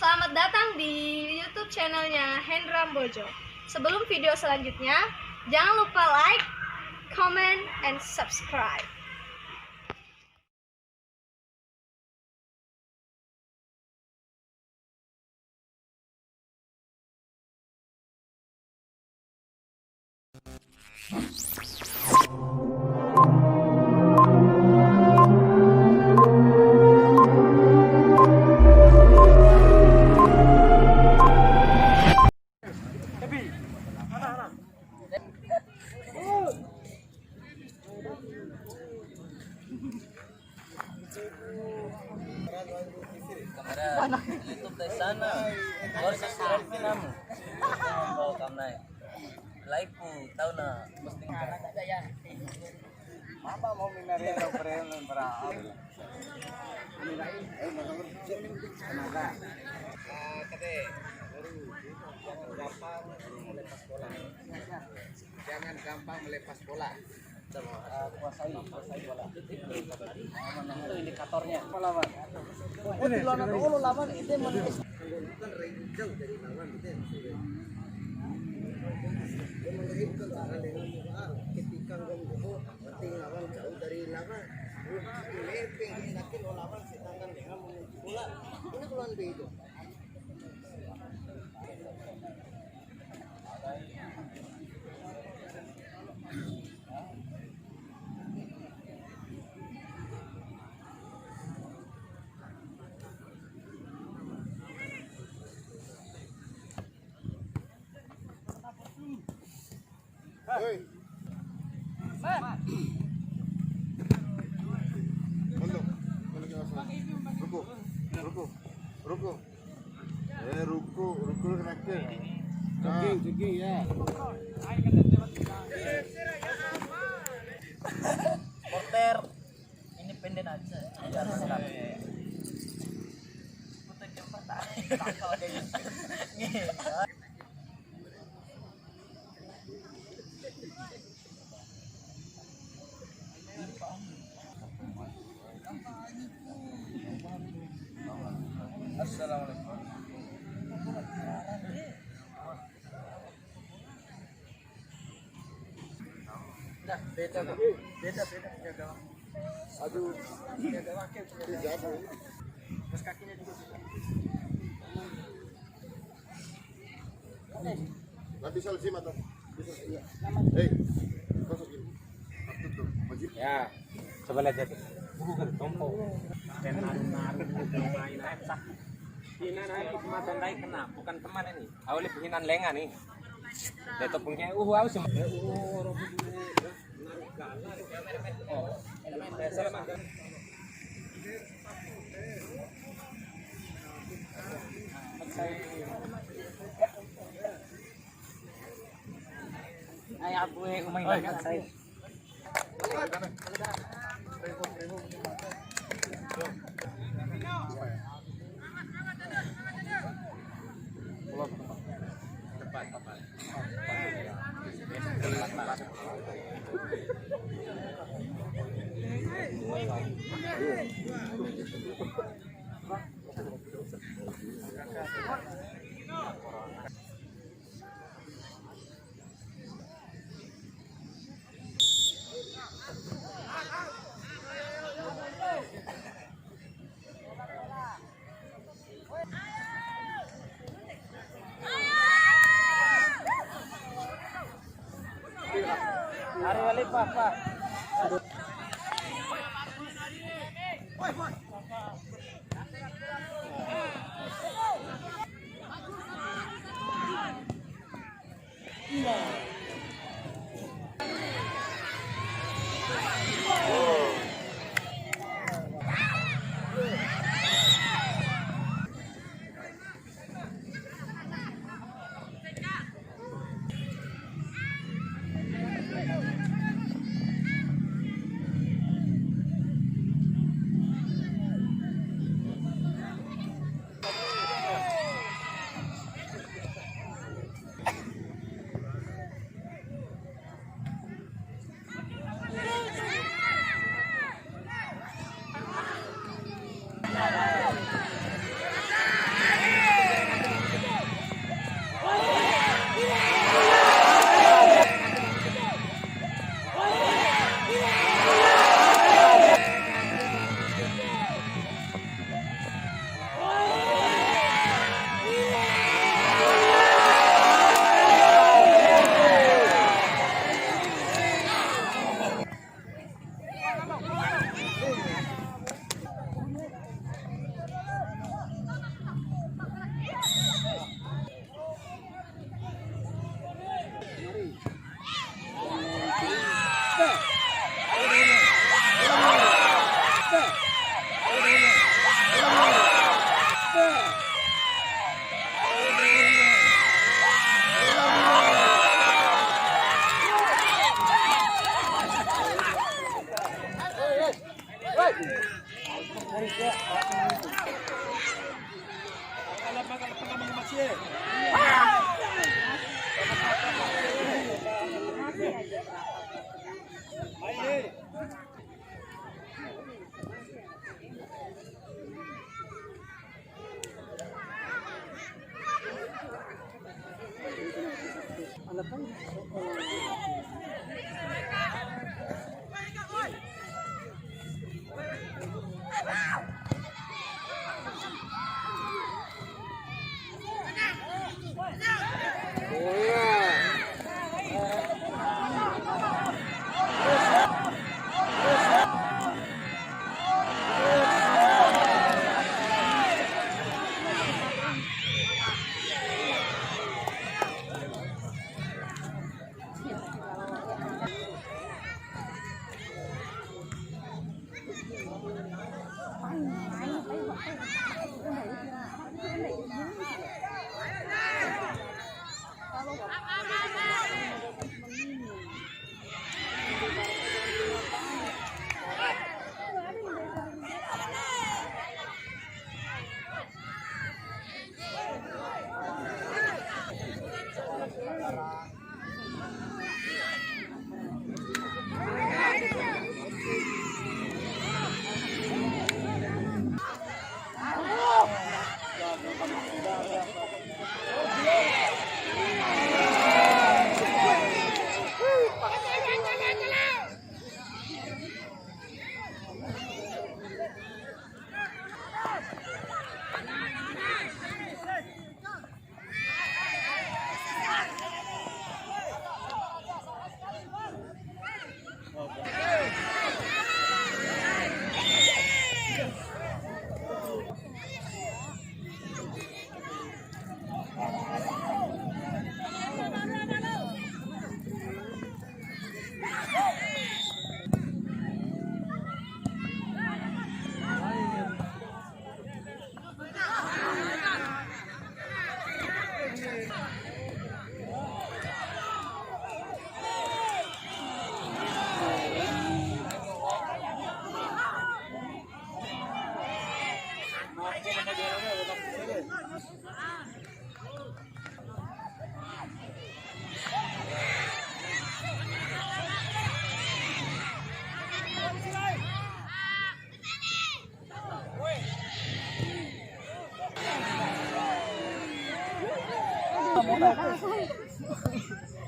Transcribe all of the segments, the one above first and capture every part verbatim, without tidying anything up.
Selamat datang di YouTube channelnya Hendra Mbojo. Sebelum video selanjutnya, jangan lupa like, comment, and subscribe. Kamera YouTube dari sana. Gua subscribe namu. Oh, kamera. Like ku, tahu na posting. Mama mau minari yang brand berapa? Kade, jangan gampang melepas bola. Jangan gampang melepas bola. Eh, kuasai, kuasai bola. Itu indikatornya. Apa lawan? Oh, di lawan, oh, lawan itu yang menentukan range jauh dari lawan, gitu ya, maksudnya. Dia menurut bukan cara dengan, ah, ketika gua mendukung, penting lawan jauh dari lawan. Gua lepeng, gua yakin, oh, lawan sedangkan dengan menuju bola. Ini kalau lebih itu. Hei. Mundur. Mundur ke atas. Ruku. Ruku. Ruku. Eh, ruku, ruku kena ke. Jogging, jogging, ya. Porter, independen aja. Iya, siap. Putar jempat, ah. Assalamualaikum. Dah, beda, Bang. Beda, beda. Jaga, Bang. Aduh. Jaga, Bang. Jaga. Terus kakinya juga bisa. Nggak bisa lezim atau? Bisa, iya. Hei, masuk gini. Tutup, wajib. Ya, coba lihat tuh. Buku kan, tompo. Naru-naru, main aja, sah. Hinan aja, mata ndai kena, bukan teman ini. Awalnya hinan lenga nih. Dia tepungnya, uh, aus. Ai, abu, eh, umai banget, saya. Hari balik, Pak, Pak.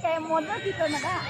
Kayak modal gitu, nah, Kak.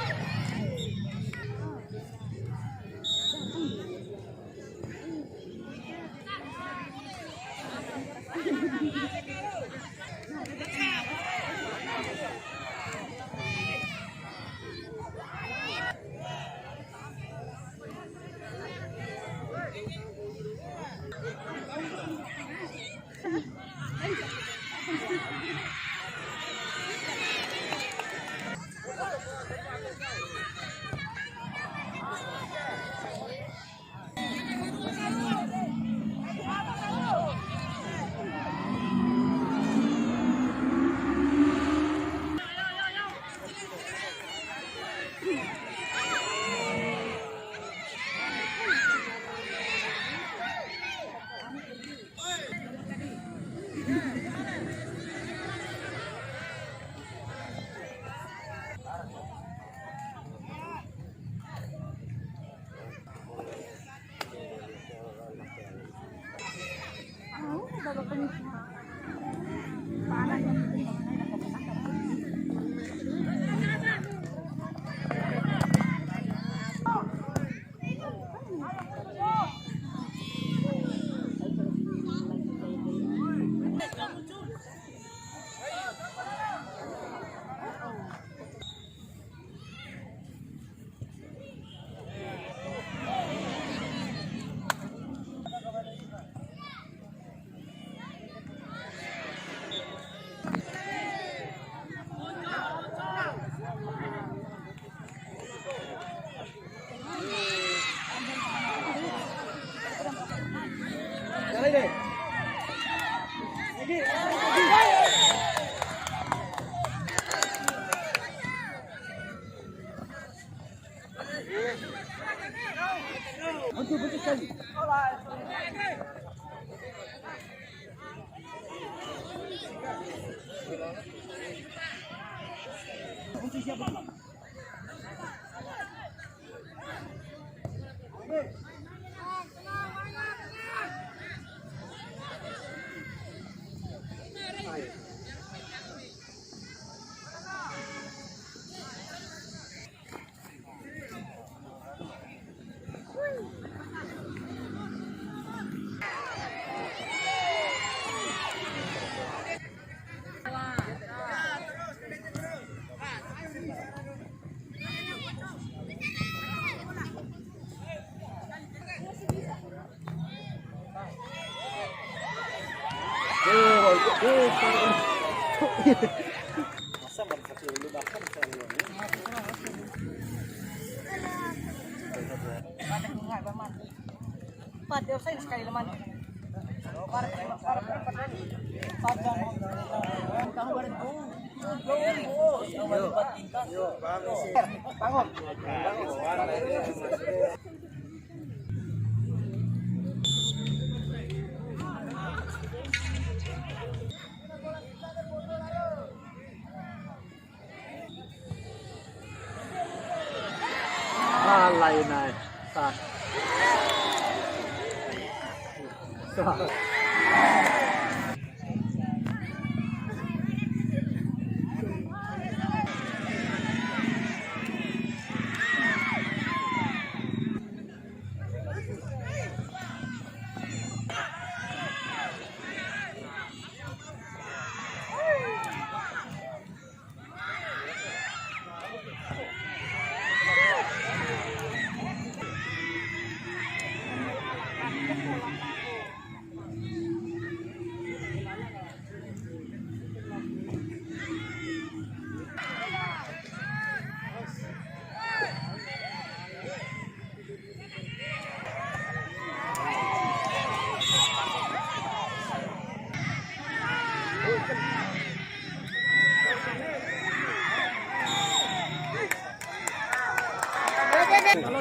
Empat, dia offside sekali, teman. Bangun. Alai nai. Sa. Sa.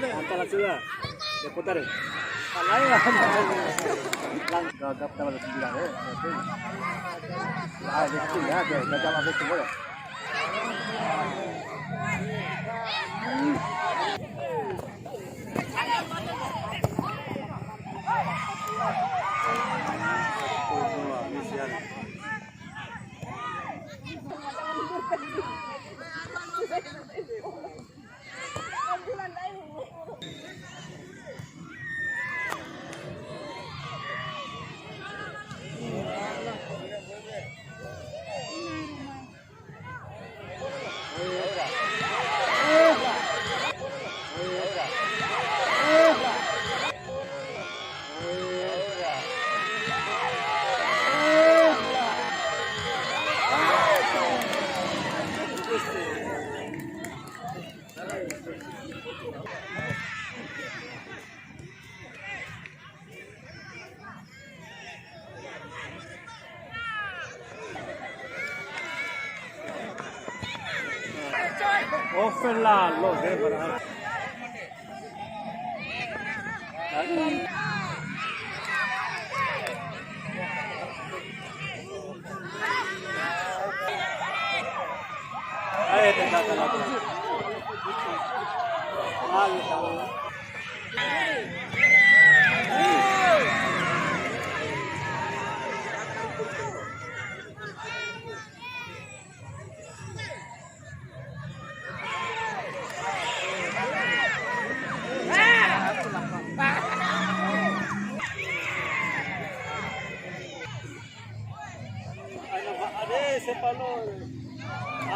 Antara dua. Ya, putar ya. Alai lah. Lang gagap kalau sembilan ya. Oke. Ah, dia kecil ya, dia gagap apa itu ya. Open lah, lo, dia berharap. Ayo, tentang apa? Ayo, tahu.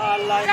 Alai.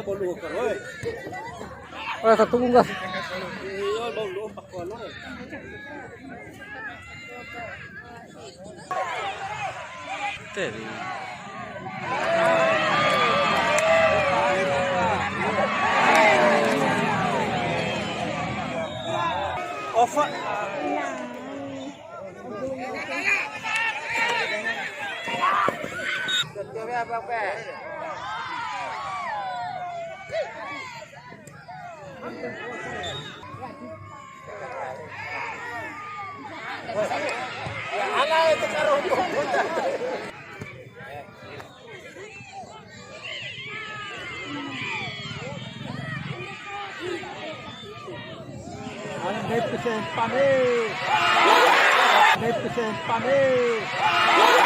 Ora satu bungkas. Teri. Ova. Nai pesen pane. Nai pesen pane.